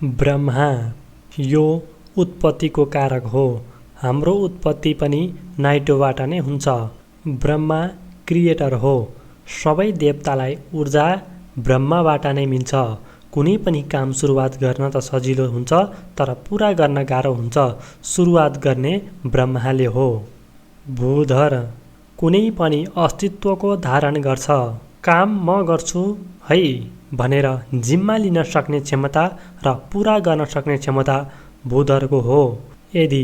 ब्रह्मा यो उत्पत्तिको कारक हो। हाम्रो उत्पत्ति पनि नाइटोबाट नै हुन्छ। ब्रह्मा क्रिएटर हो। सबै देवतालाई ऊर्जा ब्रह्माबाट नै मिल्छ। कुनै पनि काम सुरुवात गर्न त सजिलो हुन्छ, तर पुरा गर्न गाह्रो हुन्छ। सुरुवात गर्ने ब्रह्माले हो। भूधर कुनै पनि अस्तित्वको धारण गर्छ। काम म गर्छु है भनेर जिम्मा लिन सक्ने क्षमता र पुरा गर्न सक्ने क्षमता भूधरको हो। यदि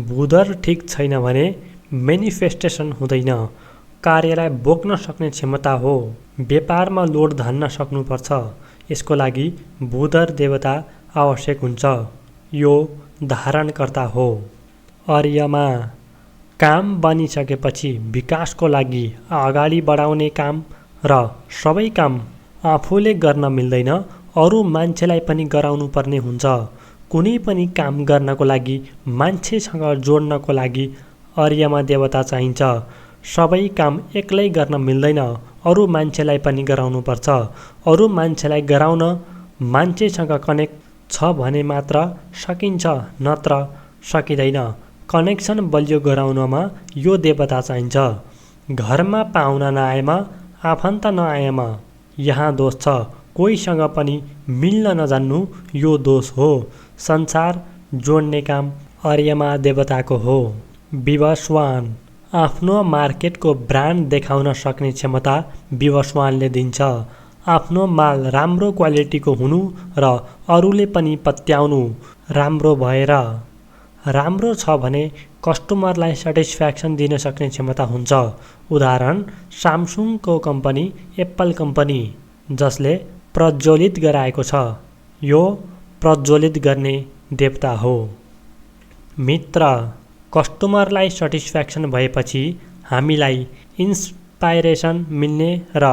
भूधर ठिक छैन भने मेनिफेस्टेसन हुँदैन। कार्यलाई बोक्न सक्ने क्षमता हो। व्यापारमा लोड धान्न सक्नुपर्छ। यसको लागि भूधर देवता आवश्यक हुन्छ। यो धारणकर्ता हो। अर्यमा काम बनिसकेपछि विकासको लागि अगाडि बढाउने काम र सबै काम आफूले गर्न मिल्दैन, अरू मान्छेलाई पनि गराउनु पर्ने हुन्छ। कुनै पनि काम गर्नको लागि मान्छेसँग जोड्नको लागि अर्यमा देवता चाहिन्छ। सबै काम एक्लै गर्न मिल्दैन, अरू मान्छेलाई पनि गराउनुपर्छ। अरू मान्छेलाई गराउन मान्छेसँग कनेक्ट छ भने मात्र सकिन्छ, नत्र सकिँदैन। कनेक्सन बलियो गराउनमा यो देवता चाहिन्छ। घरमा पाहुना नआएमा, आफन्त नआएमा यहाँ दोष छ। कोहीसँग पनि मिल्न नजान्नु यो दोष हो। संसार जोड्ने काम अर्यमा देवताको हो। विवस्वान आफ्नो मार्केटको ब्रान्ड देखाउन सक्ने क्षमता विवस्वानले दिन्छ। आफ्नो माल राम्रो क्वालिटीको हुनु र अरूले पनि पत्याउनु, राम्रो भएर राम्रो छ भने कस्टमरलाई सेटिस्फ्याक्सन दिन सक्ने क्षमता हुन्छ। उदाहरण सामसुङको कम्पनी, एप्पल कम्पनी, जसले प्रज्वलित गराएको छ। यो प्रज्वलित गर्ने देवता हो। मित्र कस्टमरलाई सेटिस्फ्याक्सन भएपछि हामीलाई इन्स्पाइरेसन मिल्ने र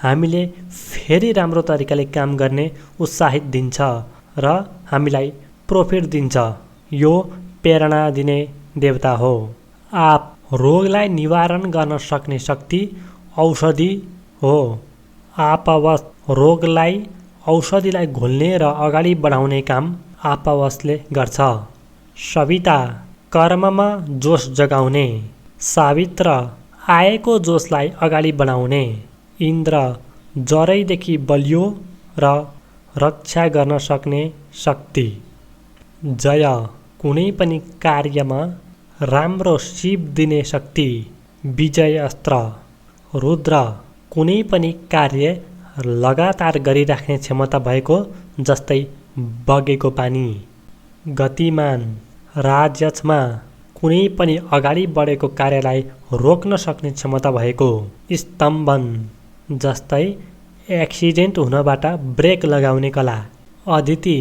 हामीले फेरि राम्रो तरिकाले काम गर्ने उत्साहित दिन्छ र हामीलाई प्रफिट दिन्छ। यो प्रेरणा दिने देवता हो। आप रोगलाई निवारण गर्न सक्ने शक्ति औषधि हो। आपवश रोगलाई, औषधिलाई घोल्ने र अगाडि बढाउने काम आपवशले गर्छ। सविता कर्ममा जोस जगाउने। सावित्र आएको जोसलाई अगाडि बढाउने। इन्द्र जरैदेखि बलियो र रक्षा गर्न सक्ने शक्ति। जय कुनै पनि कार्यमा राम्रो सिप दिने शक्ति। विजय अस्त्र। रुद्र कुनै पनि कार्य लगातार गरिराख्ने क्षमता भएको, जस्तै बगेको पानी। गतिमान राजयक्षमा कुनै पनि अगाडि बढेको कार्यलाई रोक्न सक्ने क्षमता भएको। स्तम्भन जस्तै एक्सिडेन्ट हुनबाट ब्रेक लगाउने कला। अदिति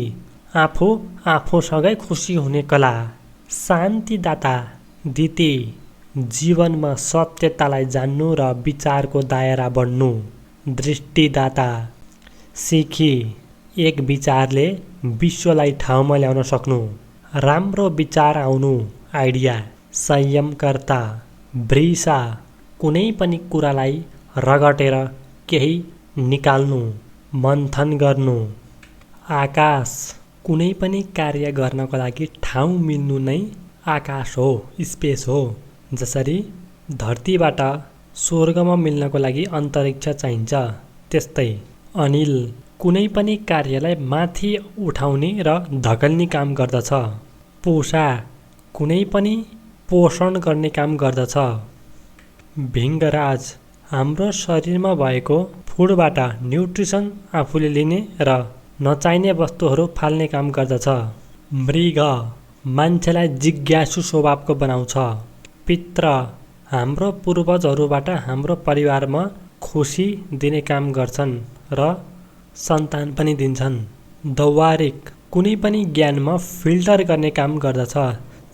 आफू आफूसँगै खुसी हुने कला। शान्तिदाता दिति जीवनमा सत्यतालाई जान्नु र विचारको दायरा बढ्नु। दृष्टिदाता सिखी एक विचारले विश्वलाई ठाउँमा ल्याउन सक्नु। राम्रो विचार आउनु, आइडिया। संयमकर्ता वृषा कुनै पनि कुरालाई रगटेर केही निकाल्नु, मन्थन गर्नु। आकाश कुनै पनि कार्य गर्नको लागि ठाउँ मिल्नु नै आकाश हो, स्पेस हो। जसरी धरतीबाट स्वर्गमा मिल्नको लागि अन्तरिक्ष चाहिन्छ, त्यस्तै। अनिल कुनै पनि कार्यलाई माथि उठाउने र धकेल्ने काम गर्दछ। पूषा कुनै पनि पोषण गर्ने काम गर्दछ। भिङ्गराज हाम्रो शरीरमा भएको फुडबाट न्युट्रिसन आफूले लिने र नचाहिने वस्तुहरू फाल्ने काम गर्दछ। मृग मान्छेलाई जिज्ञासु स्वभावको बनाउँछ। पितृ हाम्रो पूर्वजहरूबाट हाम्रो परिवारमा खुसी दिने काम गर्छन् र सन्तान पनि दिन्छन्। दौवारिक कुनै पनि ज्ञानमा फिल्टर गर्ने काम गर्दछ।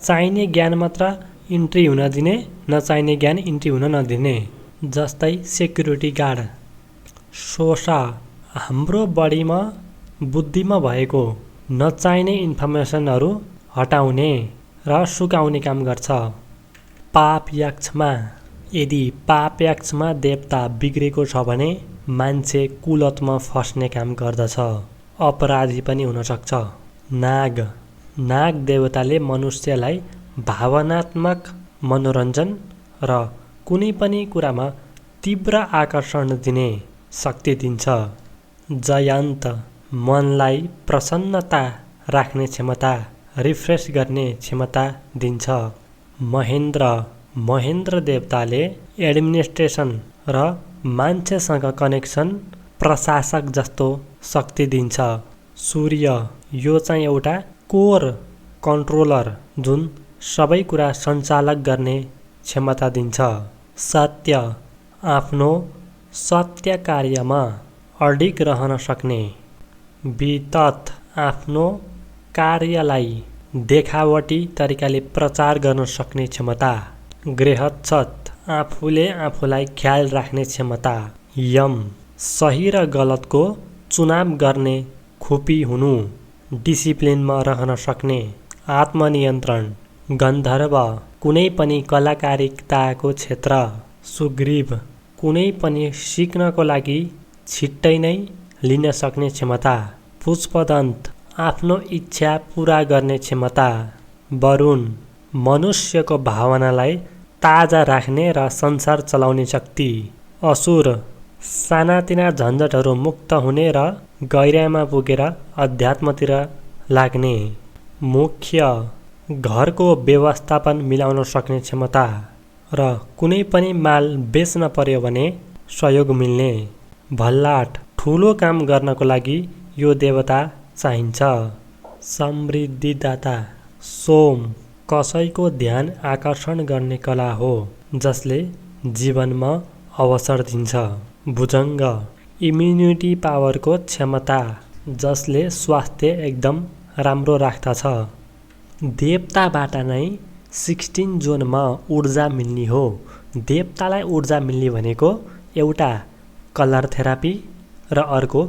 चाहिने ज्ञान मात्र इन्ट्री हुन दिने, नचाहिने ज्ञान इन्ट्री हुन नदिने। जस्तै सेक्युरिटी गार्ड। शोषा हाम्रो बडीमा, बुद्धिमा भएको नचाहिने इन्फर्मेसनहरू हटाउने र सुकाउने काम गर्छ। पापयक्षमा यदि पापयक्षमा देवता बिग्रेको छ भने मान्छे कुलतमा फस्ने काम गर्दछ। अपराधी पनि हुन सक्छ। नाग नाग देवताले मनुष्यलाई भावनात्मक मनोरञ्जन र कुनै पनि कुरामा तीव्र आकर्षण दिने शक्ति दिन्छ। जयन्त मनलाई प्रसन्नता राख्ने क्षमता, रिफ्रेस गर्ने क्षमता दिन्छ। महेन्द्र देवताले एडमिनिस्ट्रेसन र मान्छेसँग कनेक्सन, प्रशासक जस्तो शक्ति दिन्छ। सूर्य यो चाहिँ एउटा कोर कन्ट्रोलर जुन सबै कुरा सञ्चालक गर्ने क्षमता दिन्छ। सत्य आफ्नो सत्य कार्यमा अडिग रहन सक्ने। वितत आफ्नो कार्यलाई देखावटी तरिकाले प्रचार गर्न सक्ने क्षमता। गृहच्छत आफूले आफूलाई ख्याल राख्ने क्षमता। यम सही र गलतको चुनाव गर्ने खुपी हुनु, डिसिप्लिनमा रहन सक्ने। आत्मनियन्त्रण गन्धर्व कुनै पनि कलाकारिताको क्षेत्र। सुग्रीव कुनै पनि सिक्नको लागि छिट्टै नै लिन सक्ने क्षमता। पुष्पदन्त आफ्नो इच्छा पूरा गर्ने क्षमता। वरुण मनुष्यको भावनालाई ताजा राख्ने र संसार चलाउने शक्ति। असुर सानातिना झन्झटहरू मुक्त हुने र गहिराइमा पुगेर अध्यात्मतिर लाग्ने। मुख्य घरको व्यवस्थापन मिलाउन सक्ने क्षमता र कुनै पनि माल बेच्न पर्यो भने सहयोग मिल्ने। भल्लाट ठुलो काम गर्नको लागि यो देवता चाहिन्छ। समृद्धिदाता सोम कसैको ध्यान आकर्षण गर्ने कला हो जसले जीवनमा अवसर दिन्छ। भुजङ्ग इम्युनिटी पावरको क्षमता जसले स्वास्थ्य एकदम राम्रो राख्दछ। देवताबाट नै 16 जोनमा ऊर्जा मिल्ने हो। देवतालाई ऊर्जा मिल्ने भनेको एउटा कलर थेरापी र अर्को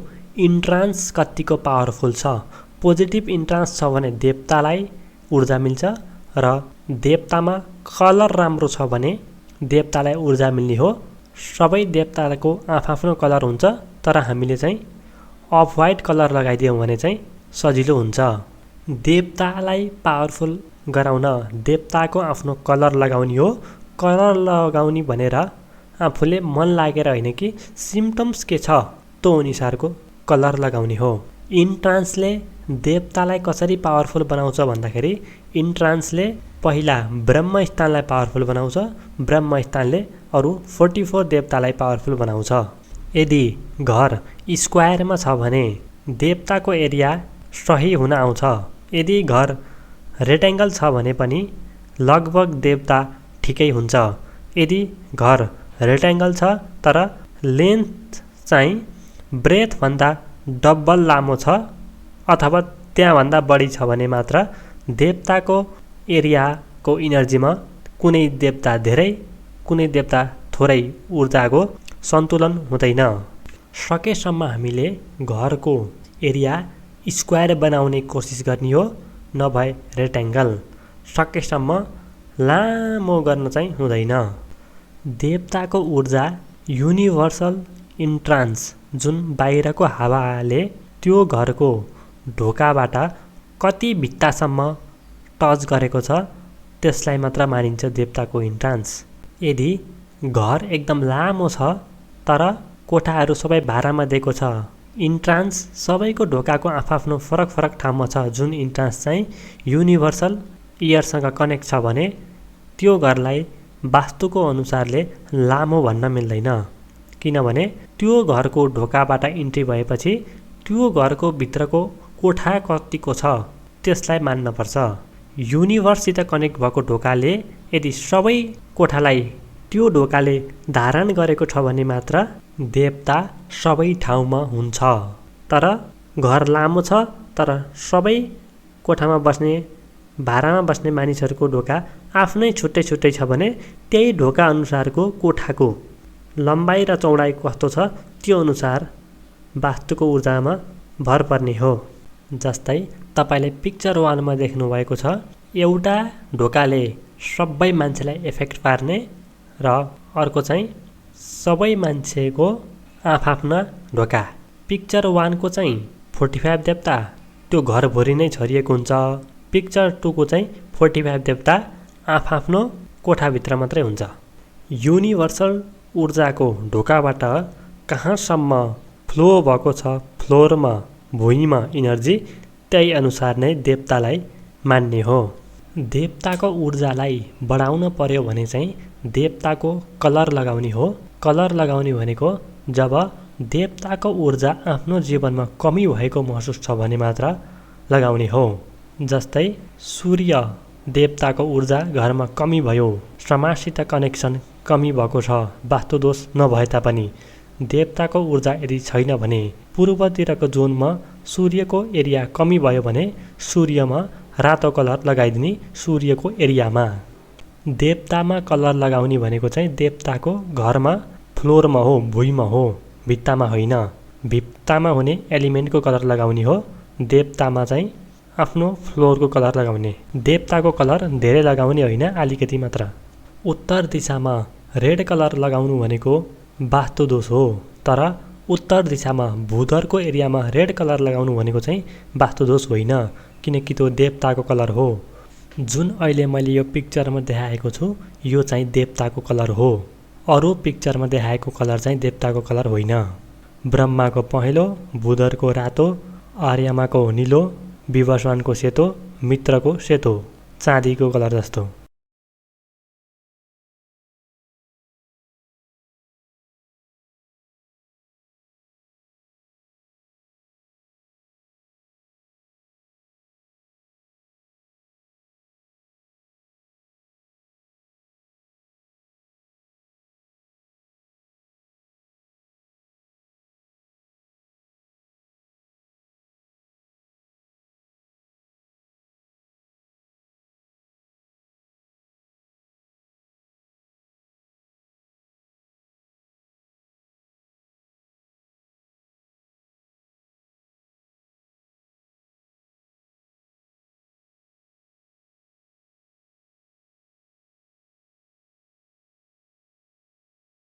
इन्ट्रान्स कतिको पावरफुल छ। पोजिटिभ इन्ट्रान्स छ भने देवतालाई ऊर्जा मिल्छ र देवतामा कलर राम्रो छ भने देवतालाई ऊर्जा मिल्ने हो। सबै देवताको आफ्नो कलर हुन्छ, तर हामीले चाहिँ अफ व्हाइट कलर लगाइदियौँ भने चाहिँ सजिलो हुन्छ। देवतालाई पावरफुल गराउन देवताको आफ्नो कलर लगाउने हो। कलर लगाउने भनेर आफूले मन लागेर होइन कि सिम्टम्स के छ त्यो अनुसारको कलर लगाउने हो। इन्ट्रान्सले देवतालाई कसरी पावरफुल बनाउँछ भन्दाखेरि इन्ट्रान्सले पहिला ब्रह्मस्थानलाई पावरफुल बनाउँछ, ब्रह्मस्थानले अरू 44 देवतालाई पावरफुल बनाउँछ। यदि घर स्क्वायरमा छ भने देवताको एरिया सही हुन आउँछ। यदि घर रेक्टेङ्गल छ भने पनि लगभग देवता ठिकै हुन्छ। यदि घर रेक्टेङ्गल छ तर लेन्थ चाहिँ ब्रेथभन्दा डबल लामो छ अथवा त्यहाँभन्दा बढी छ भने मात्र देवताको एरियाको इनर्जीमा कुनै देवता धेरै कुनै देवता थोरै ऊर्जाको सन्तुलन हुँदैन। सकेसम्म हामीले घरको एरिया स्क्वायर बनाउने कोसिस गर्ने हो, नभए रेक्टेङ्गल। सकेसम्म लामो गर्न चाहिँ हुँदैन। देवताको ऊर्जा युनिभर्सल इन्ट्रान्स जुन बाहिरको हावाले त्यो घरको ढोकाबाट कति भित्तासम्म टच गरेको छ त्यसलाई मात्र मानिन्छ देवताको इन्ट्रान्स। यदि घर एकदम लामो छ तर कोठाहरू सबै भाडामा दिएको छ, इन्ट्रान्स सबैको ढोकाको आफ्नो फरक फरक ठाउँमा छ, जुन इन्ट्रान्स चाहिँ युनिभर्सल इयरसँग कनेक्ट छ भने त्यो घरलाई वास्तुको अनुसारले लामो भन्न मिल्दैन। किनभने त्यो घरको ढोकाबाट इन्ट्री भएपछि त्यो घरको भित्रको कोठा कतिको छ त्यसलाई मान्नुपर्छ। युनिभर्ससित कनेक्ट भएको ढोकाले यदि सबै कोठालाई त्यो ढोकाले धारण गरेको छ भने मात्र देवता सबै ठाउँमा हुन्छ। तर घर लामो छ तर सबै कोठामा बस्ने भाडामा बस्ने मानिसहरूको ढोका आफ्नै छुट्टै छुट्टै छ भने त्यही ढोका अनुसारको कोठाको लम्बाइ र चौडाइ कस्तो छ त्यो अनुसार वास्तुको ऊर्जामा भर पर्ने हो। जस्तै तपाईँले पिक्चर 1 मा देख्नुभएको छ, एउटा ढोकाले सबै मान्छेलाई एफेक्ट पार्ने र अर्को चाहिँ सबै मान्छेको आफ्ना ढोका। पिक्चर 1 को चाहिँ 45 देवता त्यो घरभरि नै छरिएको हुन्छ। पिक्चर 2 को चाहिँ 45 देवता आफआफ्नो कोठाभित्र मात्रै हुन्छ। युनिभर्सल ऊर्जाको ढोकाबाट कहाँसम्म फ्लो भएको छ फ्लोरमा भुइँमा इनर्जी, त्यही अनुसार नै देवतालाई मान्ने हो। देवताको ऊर्जालाई बढाउन पर्यो भने चाहिँ देवताको कलर लगाउने हो। कलर लगाउने भनेको जब देवताको ऊर्जा आफ्नो जीवनमा कमी भएको महसुस छ भने मात्र लगाउने हो। जस्तै सूर्य देवताको ऊर्जा घरमा कमी भयो, समाजसित कनेक्सन कमी भएको छ, वास्तुदोष नभए तापनि देवताको ऊर्जा यदि छैन भने पूर्वतिरको जोनमा सूर्यको एरिया कमी भयो भने सूर्यमा रातो कलर लगाइदिने सूर्यको एरियामा। देवतामा कलर लगाउने भनेको चाहिँ देवताको घरमा फ्लोरमा हो, भुइँमा हो, भित्तामा होइन। भित्तामा हुने एलिमेन्टको कलर लगाउने हो, देवतामा चाहिँ आफ्नो फ्लोरको कलर लगाउने। देवताको कलर धेरै लगाउने होइन, अलिकति मात्र। उत्तर दिशामा रेड कलर लगाउनु भनेको वास्तुदोष हो, तर उत्तर दिशामा भूधरको एरियामा रेड कलर लगाउनु भनेको चाहिँ वास्तुदोष होइन, किनकि त्यो देवताको कलर हो। जुन अहिले मैले यो पिक्चरमा देखाएको छु यो चाहिँ देवताको कलर हो। अरू पिक्चरमा देखाएको कलर चाहिँ देवताको कलर होइन। ब्रह्माको पहेँलो, भूधरको रातो, आर्यमाको निलो, विवस्वानको सेतो, मित्रको सेतो, चाँदीको कलर जस्तो।